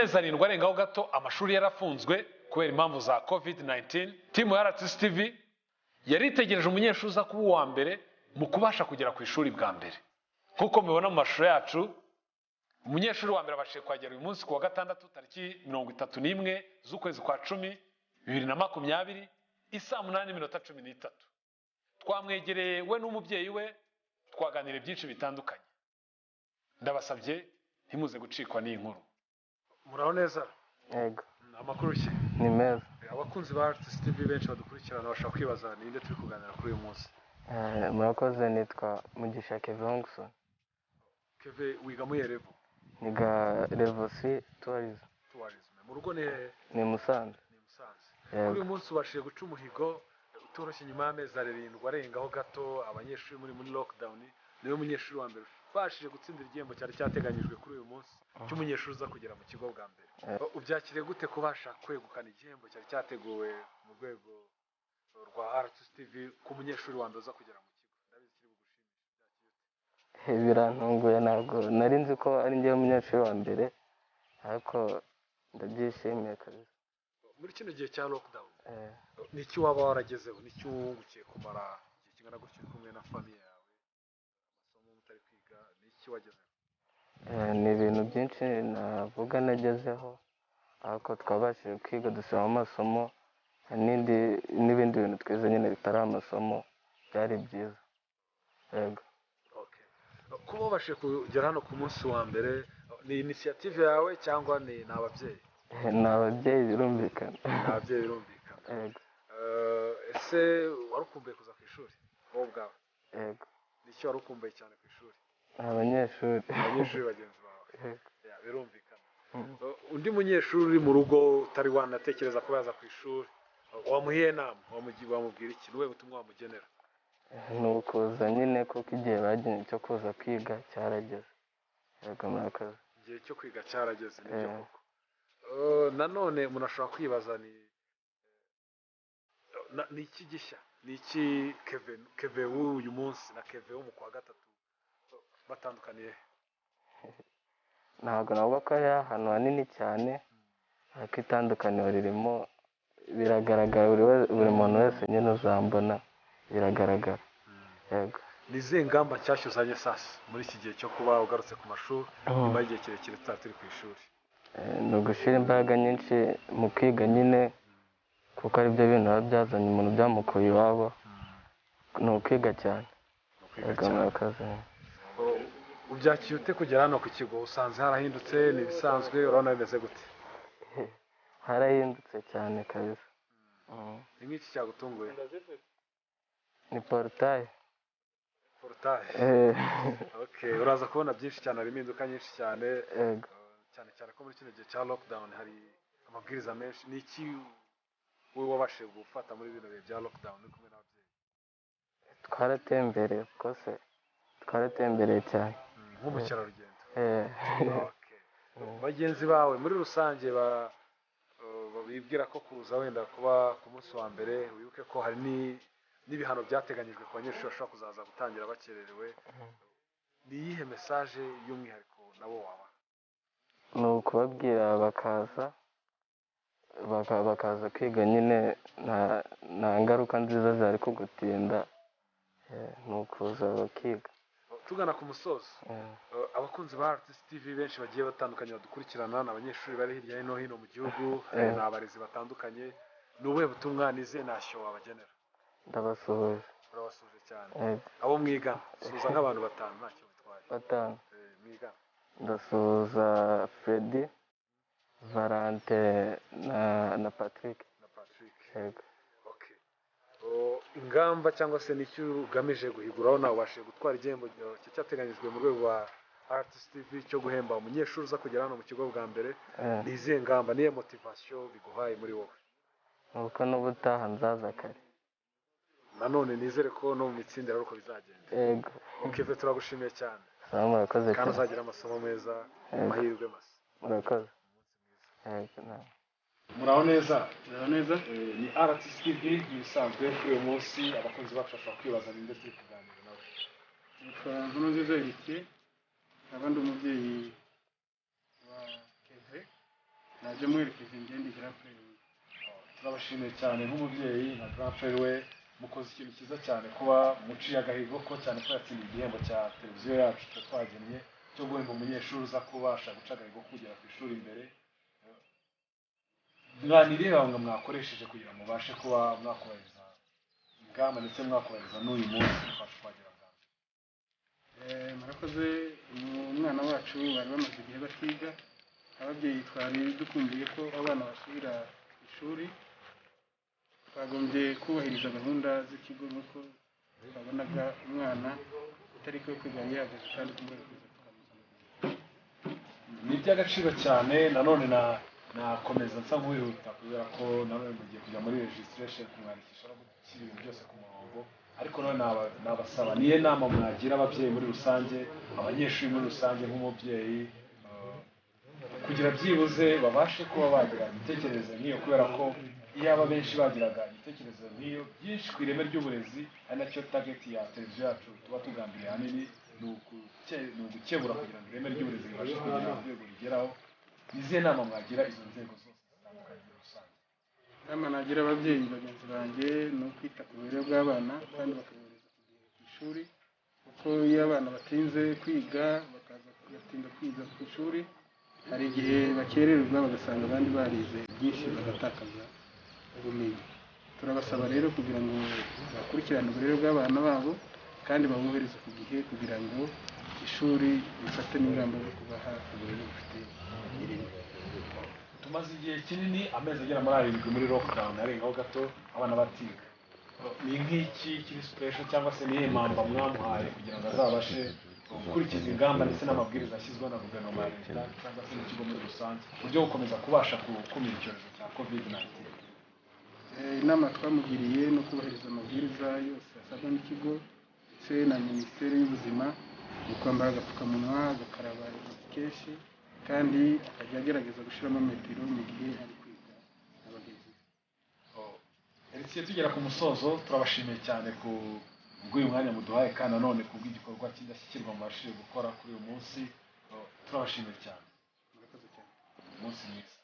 Y'amezi 7 arengaho gato amashuri yarafunzwe kubera impamvu za COVID-19, team ya RTC TV yari itegereje umunyeshuri uza kuba uwa mbere mu kubasha kugera ku ishuri bwa mbere. Nk'uko mubibona mu mashusho yacu, umunyeshuri wa mbere abashije kuhagera uyu munsi ku wa gatandatu, tariki 31 z'ukwezi kwa 10 2020, isaa 8:13. Twamwegereye we n'umubyeyi we, twaganiriye byinshi bitandukanye. Ndabasabye ntimuze gucikwa n'iyi nkuru. Muraho neza? Yego. Amakuru ki? Ni meza. Abakunzi ba RTC TV benshi badukurikirana bashobora kwibaza ninde turi kuganira kuri uyu munsi. Murakoze, nitwa Mugisha Kevin Hongson. Keve, wiga muri level? Niga level C tourism. Tourism. Mu rugo ni hehe? Ni Musanze. Ni Musanze. Yego. Kuri uyu munsi ubashije guca umuhigo utoroshye nyuma y'amezi 7 arengaho gato abanyeshuri muri lockdown. Niwe munyeshuri wa mbere ubashije gutsindira igihembo cyari cyateganyijwe kuri uyu munsi cy'umunyeshuri uza kugera mu kigo bwa mbere. Ubyakiriye gute kubasha kwegukana igihembo cyari cyateguwe mu rwego rwa RTC TV ku munyeshuri wa mbere uza kugera mu kigo? Ndabizi kiri bugushimishe. Byakiriye ute? Birantunguye, ntabwo nari nzi ko ari njyewe munyeshuri wa mbere, ariko ndabyishimiye kabisa. Muri kino gihe cya lockdown, ni iki waba waragezeho, ni iki wungukiye kumara igihe kingana gutyo uri kumwe na famille yawe, amasomo mutari kwiga? Ni iki wagezeho? Ni ibintu byinshi navuga nagezeho, ariko twabashije kwiga, dusubiramo amasomo, hari n'ibindi bintu twize nyine bitari amasomo, byari byiza, yego. Okay. Kuba wabashije kugera hano ku munsi wa mbere, ni initiative yawe cyangwa ni ababyeyi? Ni ababyeyi, birumvikana. Ni ababyeyi, birumvikana. Yego. Ese wari ukumbuye kuza ku ishuri wowe ubwawe? Yego. Ni iki wari ukumbuye cyane ku ishuri? Abanyeshuri. Abanyeshuri bagenzi bawe? Yego. Yeah, birumvikana. Undi munyeshuri uri mu rugo utari wanatekereza kuba yaza ku ishuri, wamuhiye inama, wamubwira iki? Ni ubuhe butumwa wamugenera? Ni ukuza nyine, kuko igihe bagenye cyo kuza kwiga cyarageze. Yego, murakoze. Igihe cyo kwiga cyarageze, nibyo koko. Nanone umuntu ashobora kwibaza ni iki gishya, ni iki Keve w'uyu munsi na Keve wo mu kwa gatatu batandukaniye he? Ntabwo navuga ko ari ahantu hanini cyane, ariko itandukaniro ririmo, biragaragara, buri muntu wese nyine uzambona biragaragara, yego. Ni izihe ngamba nshyashya uzanye sasa muri iki gihe cyo kuba ugarutse ku mashuri nyuma y'igihe kirekire tutari turi ku ishuri? Ni ugushyira imbaraga nyinshi mu kwiga nyine, kuko aribyo bintu biba byazanye umuntu, byamukuye iwabo, ni ukwiga cyane. Ni ukwiga Yego. cyane. Murakoze. Ubyakiriye ute kugera hano ku kigo? Usanze harahindutse, ni ibisanzwe, urabona bimeze gute? Harahindutse cyane kabisa. Ni nk'iki cyagutunguye? Ni portail. Portail. Okay, uraza kubona byinshi cyane, hari impinduka nyinshi cyane. Yego. Cyane cyane ko muri kino gihe cya lockdown hari amabwiriza menshi. Ni iki wowe wabashije gufata muri bino bihe bya lockdown uri kumwe n'ababyeyi? Twaratembereye rwose, twaratembereye cyane. Nk'umukerarugendo. Eh. Okay. Bagenzi bawe muri rusange bibwira ko kuza wenda kuba ku munsi wa mbere, wibuke ko hari n'ibihano byateganyijwe ku banyeshuri bashobora kuzaza gutangira bakererewe, ni iyihe message y'umwihariko nabo wabaha? Ni ukubabwira bakaza, bakaza kwiga nyine, nta ngaruka nziza zari kugutinda. Ni ukuza bakiga. Tugana ku musozo, abakunzi ba RTC TV benshi bagiye batandukanye badukurikirana ni abanyeshuri bari hirya no hino mu gihugu, ni abarezi batandukanye. Ni ubuhe butumwa, ni izihe ntashyo wabagenera? Ndabasuhuje. Urabasuhuje cyane. Yego. Abo mwigana, suhuza nk'abantu batanu, ntacyo bitwaye. Batanu? Mwigana. Ndasuhuza Freddy, Valente na Patrick. Na Patrick. Yego. Okay. Ingamba cyangwa se n'icyo ugamije guhigura, nawe ubashije gutwara igihembo cyateganyijwe mu rwego rwa RTC TV cyo guhemba umunyeshuri uza kugera hano mu kigo bwa mbere, ni izihe ngamba, niyo motivation biguhaye muri wowe? Nuko n'ubutaha nzaza kare. Nanone nizere ko no mu mitsindire ari uko bizagenda. Yego. Keve, turagushimiye cyane. Sawa, murakoze kandi cyane. Uzagira amasomo meza. Yego. Amahirwe masa. Murakoze, yego nawe. Muraho neza? Muraho neza. Ni RTC TV nk'ibisanzwe. Kuri uyu munsi abakunzi bacu bashobora kwibaza ninde turi kuganira nawe. Nitwa Nkurunziza Heritier, nkaba ndi umubyeyi wa Keve. Naje muherekeje, ngende grand frère we. Turabashimiye cyane nk'umubyeyi nka grand frère we. Mukoze ikintu cyiza cyane kuba muciye agahigo ko cyane ko yatsindiye igihembo cya televiziyo yacu tuba twagennye cyo guhemba umunyeshuri uza kubasha guca agahigo ko kugera ku ishuri imbere. Mwaniriye banga mwakoresheje kugira ngo mubashe kuba mwakubahiriza ingamba ndetse mwakubahiriza n'uyu munsi mubashe kuhagera bwa mbere? Murakoze. Umwana wacu bari bamaze igihe batiga. Ababyeyi twari dukumbuye ko abana basubira ku ishuri. Twagombye kubahiriza gahunda z'ikigo nk'uko twabonaga umwana itariki yo kwiga yari yahagaze, kandi kumuherekeza tukamuzana. Ni iby'agaciro cyane. Nanone na nakomeza nsa nk'uwihuta kubera ko nanone mugiye kujya muri registration, kumwandikisha no gushyira ibintu byose ku murongo. Ariko nanone nabasaba, niyo nama mwagira ababyeyi muri rusange, abanyeshuri muri rusange, nk'umubyeyi, kugira byibuze babashe kuba bagira imitekerereze nk'iyo, kubera ko iyaba benshi bagiraga imitekerereze nk'iyo, byinshi ku ireme ry'uburezi, ari nacyo target ya televiziyo yacu tuba tugambiriye ahanini, ni ugukebura kugira ngo ireme ry'uburezi ribashe kugera ku rwego rigeraho. Ni izihe nama mwagira izo nzego zose zitandukanye muri rusange? Inama nagira ababyeyi bagenzi banjye ni ukwita ku burere bw'abana kandi bakabohereza ku gihe ku ishuri, kuko iyo abana batinze kwiga, bakaza bagatinda kwiga ku ishuri, hari igihe bakererwa bagasanga abandi barize byinshi, bagatakaza ubumenyi. Turabasaba rero kugira ngo bakurikirane uburere bw'abana babo kandi babohereze ku gihe, kugira ngo ishuri rifate n'ingamba zo kubaha uburere bufite ireme. Tumaze igihe kinini, amezi agera muri 7 muri lockdown, arengaho gato, abana batiga. Ni nk'iki kiri special cyangwa se niyihe mpamba mwamuhaye kugira ngo azabashe gukurikiza ingamba ndetse n'amabwiriza yashyizweho na guverinoma ya leta cyangwa se n'ikigo muri rusange, mu buryo bwo gukomeza kubasha gukumira icyorezo cya COVID-19? Inama twamugiriye no kubahiriza amabwiriza yose asabwa n'ikigo ndetse na Minisiteri y'Ubuzima, mu kwambara agapfukamunwa, agakaraba intoki kenshi, kandi akajya agerageza gushyiramo metero mu gihe ari kwiga na bagenzi be. Heritier, tugera ku musozo, turabashimiye cyane ku bw'uyu mwanya muduhaye, kandi nanone ku bw'igikorwa cy'indashyikirwa mubashije gukora kuri uyu munsi. Oh, turabashimiye cyane. Murakoze cyane. Umunsi mwiza.